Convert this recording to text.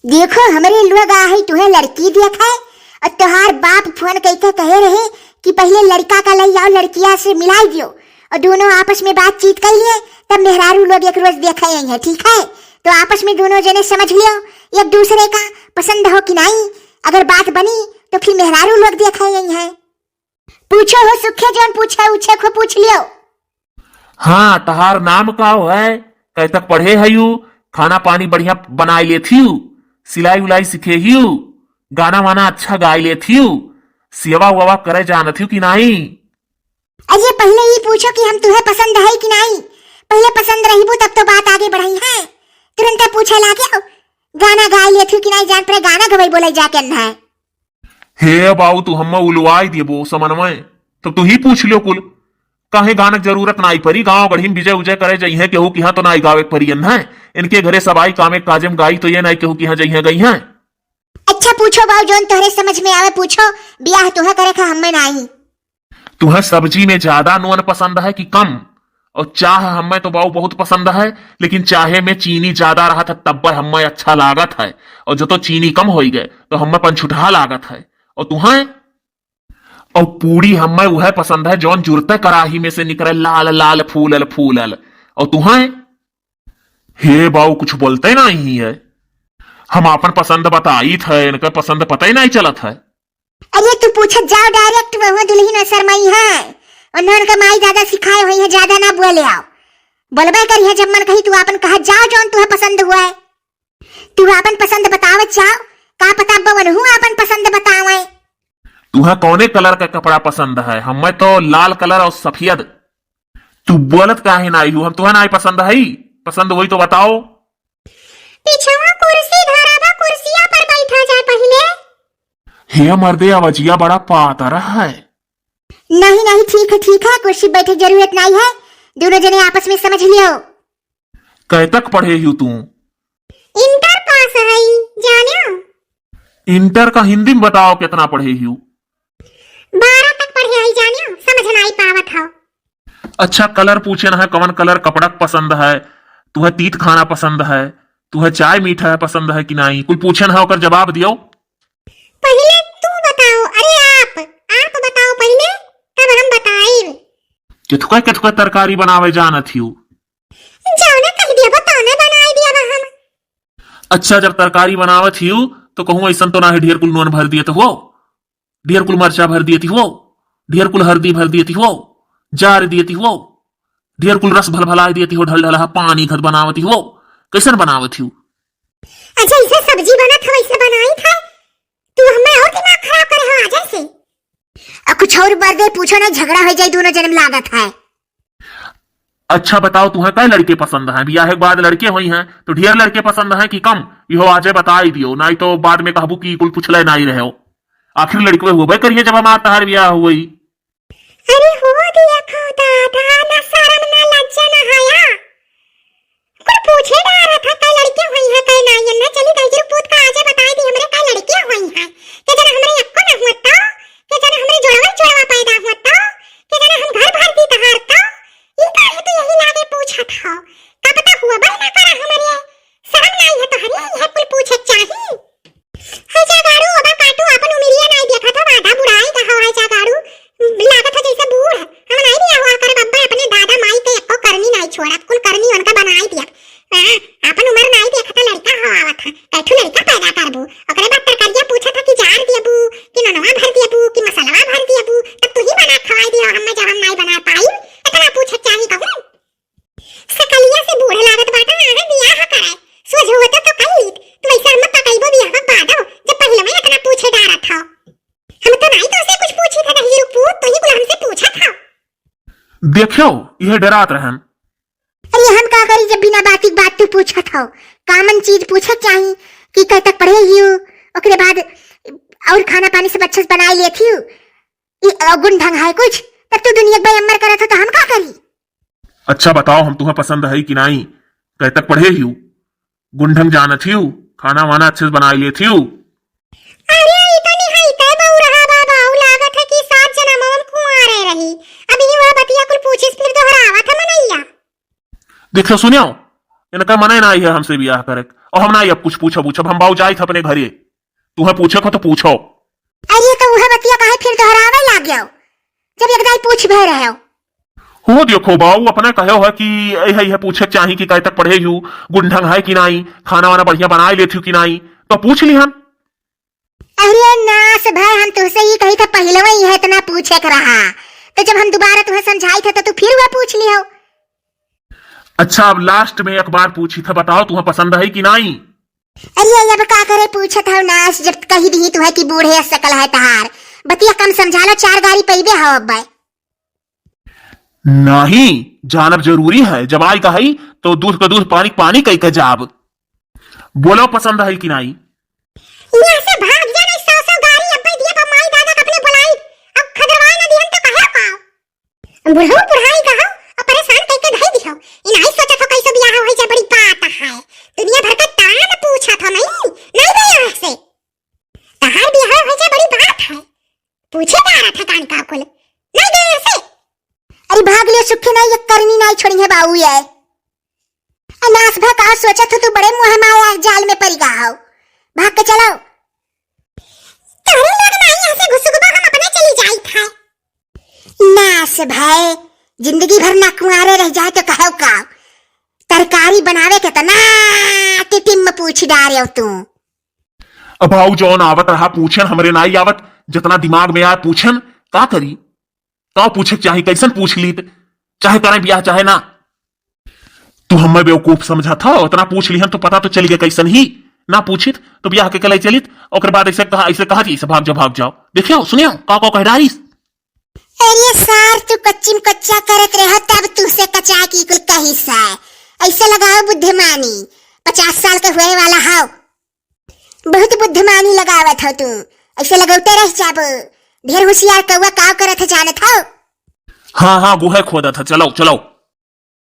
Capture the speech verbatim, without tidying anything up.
देखो, हमरे लोग आ है, तुहे लड़की देखे, और तोहार बाप फोन कइके कहे रहे कि पहिले लड़का का लइ आओ, लड़किया से मिलाई दियो, और दोनों आपस में बातचीत कर लिए, तब मेहरारू लोग एक रोज देखे आई है, ठीक है? तो आपस में दोनों जने समझ लियो एक दूसरे का पसंद हो कि नहीं। अगर बात बनी तो फिर मेहरारू लोग देखे आई है। पूछो हो सुखे, जौन पूछे उछे को पूछ लियो। हाँ, तहार नाम का है? कै तक पढ़े हयू? खाना पानी बढ़िया बनाए लेत हियू? सिलाई उलाई सीखे हियू? गाना वाना अच्छा गाए लेत हियू? सेवा वेवा करे जानत हियू कि नाई? अरे पहिले ई पूछो कि हम तुहे पसंद है कि नाई। पहिले पसंद रहिबू तब तो बात आगे बढ़ई है। तुरंते पूछे लागे, गाना गाए लेत हियू कि नाई? जान पड़े गाना गवई बोले जाके अन्ना है। हे बाऊ, तू हम्मे उलवाई देबो समनवे, तब तू ही पूछ लियो कुल। काहे गाने के जरूरत नाई परी, गाँव गढ़ी में विजय उजय करे जइहे, केहू किहाँ तो नाई गावे के परी है। इनके घरे सब आई कामे काजे में गाई, तो ये नाई केहू किहाँ जइहे गइहे। अच्छा पूछो बाऊ, जौन तोहरे समझ में आवे पूछो, बियाह तुहे करे का हम्मे नाई। तुहे सब्जी में ज्यादा नून पसंद है कि कम? और चाह हम्मे तो बाऊ बहुत पसंद है, लेकिन चाहे में चीनी ज्यादा रहत है तब्बे हम्मे अच्छा लागत है, और जो तो चीनी कम होई गए तो हम्मे पंछुटहा लागत है। और तुहे, और पूड़ी हम्मे उहे पसंद है जौन जुरते कराही में से निकरे लाल लाल फूलल फूलल। और तुहे, हे बाऊ कुछ बोलते नहीं है, हम आपन पसंद बताइत है, इनका पसंद पता ही नहीं चलत है। अरे तू पूछत जाओ direct, वहाँ दुल्हन असरमई है, उन्होंने उनका माई दादा सिखाए हुई है, ज्यादा ना बोले आओ। बोलबे करिहे जब मन कही, तू आपन कहत जाओ जौन तुहे पसंद हुआ है। तू आपन पसंद बतावत जाओ, का पता बवनहू आपन पसंद बतावे। तुहे कौने कलर का कपड़ा पसंद है? हमें तो लाल कलर और सफेद। तू बोलत काहे नाई हू? हम तुहे नाई पसंद है, पसंद होई तो बताओ। पिछवा कुर्सी धरा बा, कुर्सिया पर बैठा जाए पहिले। हे मर्दे, अवजिया बड़ा पातर है। नहीं, नहीं, ठीक है, ठीक है, कुर्सी बैठे के जरूरत नहीं है, दोनों जने आपस में समझ लियो। कै तक पढ़े हू तू? इंटर पास है, जानियो। इंटर का हिंदी में बताओ, कितना पढ़े हू? बारह तक पढ़े है, जानियो, समझ नाई पावत हो। अच्छा, कलर पूछे ना है, कवन कलर कपड़ा पसंद है, तुहे तीत खाना पसंद है, तुहे चाय मीठा है पसंद है कि नहीं, कुल पूछे ना है, ओकर जवाब दियो। पहिले तू बताओ, अरे आप, आप बताओ पहिले, तब हम बताइब। केथुका केथुका तरकारी बनावे जानत हियो? जौने कह दिया बा, तौने बनाई दिया बा हम। अच्छा, जब तरकारी बनावत हियो, तो कहूँ ऐसन तो ना है ढेर कुल नून भर दिए तो हो, ढेर कुल मरचा भर दिए थी हो, ढेर कुल हरदी भर दिए थी हो, जार दिए थी हो, ढेर कुल रस भलभला दिए थी हो, ढल ढलहा पानी खत बनावत ही हो, कैसन बनावत ही हो? अच्छा, इसे सब्जी बनत है, वैसे बनाई था, तू हमें और दिमाग खराब करे हो आज से। आ, कुछ और बात दे पूछो ना, झगड़ा हो जाए दोनों जने में लागत है। अच्छा बताओ, तुम्हें कै लड़के पसंद हैं? बियाह के बाद लड़के होई हैं तो ढेर लड़के पसंद हैं कि कम? इहो आजे बताई दियो, नाई तो बाद में कहबू कि कुल पुछले नाई रहे हो। आखिर लड़के हुए करिए जब हमार तहार बियाह हुई। अरे हो दिया खो दादा, ना शरम ना लज्जा ना हया। कुल पूछे डारत है, कै लड़के होई है, कै नाई है। चली दहिजरू पूत का आजे बताई दी हमरे कै लड़के होई है। के जना हमरे एक्को ना हुआ तो, के जना हमरे जोड़वा जोड़वा पैदा हुआ तो, के जना हम घर भर दी तहार तो। ई काहे तू यही लागे पूछत हो? का पता हुआ बल ना करा हमरे। शरम नाई है तोहरे, यह कुल पूछे चाही। है जागाड़ू, ओदा काटू, आपन उमिरिया नाई देखत हो, आधा बुढ़ाई का हो, है जागाड़ू, लागत हो जैसे बूढ़। हम नाई बियाह हुआ करब, अब्बे अपने दादा माई के एको करनी नाई छोड़ब, कुल करनी उनका बनाई दिया। हाँ, आपन उम्र नाई देखत हो, लड़का हो आवत है, कैठू लड़का पैदा करबू, ओकरे बाद तरकारिया पूछत है कि जार दियबू, कि ननवा भर दियबू, कि मसलवा भर दियबू, तब तू ही बना खवाई दियो, हमें जब हम नाई बना पाई, इतना पूछे चाही कहूँ। सकलिया से बूढ़ लागत बाटा, आहे बियाह करे। सोझ होता तो कई लीत, तू ऐसा हम पकैबो बियाह बादो, जब पहिले में इतना पूछे डारत हो। हम तो नाई तो से कुछ पूछी था, दहिजरू पूत, तो ही कुल हमसे पूछा था। देखो, यह डरात रहन। अरे हम का करी जब बिना बाती के बात तू पूछत हो? कामन चीज पूछे चाही कि कै तक पढ़े हियो, ओकरे बाद और खाना पानी सब अच्छे से बनाए लेत हियो। ई अवगुण ढंग है कुछ? तब तू दुनिया के भाई अम्मर करत हो तो हम का करी? अच्छा बताओ, हम तुम्हें पसंद है कि नाई? कै तक पढ़े हियो? गुण ढंग जानत हियो? खाना वाना अच्छे से बनाए लेत हियो? अरे ई तो निहाई तय बहू रहा बाबा, उ लागत है कि सात जन्म हम कुंवारे रही। अब ई वह बतिया कुल पूछिस फिर दोहरावत है मनैया। देखो सुनियो, इनका मने नाई है हमसे बियाह करे। हम ना अब कुछ पूछब उछब, हम बाऊ जाइत अपने घरे। तुहें पूछे को तो पूछो। अरे तो उहे बतिया काहे फिर दोहरावे लाग गयो, जब एक दाई पूछ भे रहे हो। हो देखो बाऊ, अपने कहे हो कि यह, यह पूछे के चाही कि कहे तक पढ़े हूँ, गुण ढंग है कि नाई, खाना वाना बढ़िया बनाए लेती हूँ कि नाई, तो पूछ ली हम। अरे नास भाई, हम तुहसे ही कही था पहले ही है इतना पूछे के रहा, तो जब हम दोबारा तुहें समझाई थे तो तू फिर वह पूछ ली हो। अच्छा, अब लास्ट में एक बार पूछी था, बताओ तुहें पसंद है कि नाई? अरे अब का करे पूछत हो नास, जब कही दी तुहें कि बूढ़े सकल है तहार, बतिया कम समझा लो, चार गारी पैबे हो अब। नहीं, जानब जरूरी है, जब आई कही तो दूध का दूध, पानी का पानी कही के जाब। बोलो पसंद है कि नाई? यहाँ से भाग जा, नहीं सौ सौ गारी अब्बे दिया पर माई दादा का अपने बुलाई। अब खदरवाए ना दिहन तो कहे पाओ। बुढ़ऊ बुढ़ाई कहो और परेशान कई के धई दिहो। ई नाई सोचत हो कैसे बियाह होई जाए, बड़ी बात है। दुनिया भर का तान पूछत हो, नहीं, नहीं गए यहाँ से। तहार बियाह होई जाए, बड़ी बात है। पूछे का आ रहा था कान का कुल। नहीं गए यहाँ से। अरे भाग लियो, सुखे नाई, एक करनी नाई छोड़ी है बाऊ ये। अनास भा का सोचत हो तू, बड़े मुँह माया जाल में पड़ गा हो। भाग के चलो। तोहरे लोग नाई यहाँ से घुसुकबो, हम अपने चली जाइत है। नास भय, जिंदगी भर ना कुंवारे रह जाए तो कहो का? तरकारी बनावे के तो ना टिटिम में पूछ डारे हो तू। अब बाऊ जौन आवत रहा पूछन, हमरे नाई आवत, जितना दिमाग में आए पूछन, का करी? का पूछे के चाही, कैसन पूछ लीत, चाहे करें बियाह चाहे ना। तू हमें बेवकूफ समझा था, उतना पूछ लिहन तो पता तो चल गया कैसन ही। ना पूछित तो बियाह के कलाई चलित, ओकर बाद ऐसे कहा, ऐसे कहा जी, ऐसे भाग जाओ, भाग जाओ। देखियो, सुनियो, का का कह डारिस। अरे सार, तू कच्चिन कच्चा करत रहा, तब तुसे कचा की कुल कही सा। ऐसे लगाओ बुद्धिमानी, पचास साल के हुए वाला हाव। बहुत बुद्धिमानी लगावत हो तू, ऐसे लगौते रह जाबो। ढेर होशियार कौआ काव करत है जानत हो। हाँ, हाँ, गुहे खोदत है, चलो, चलो।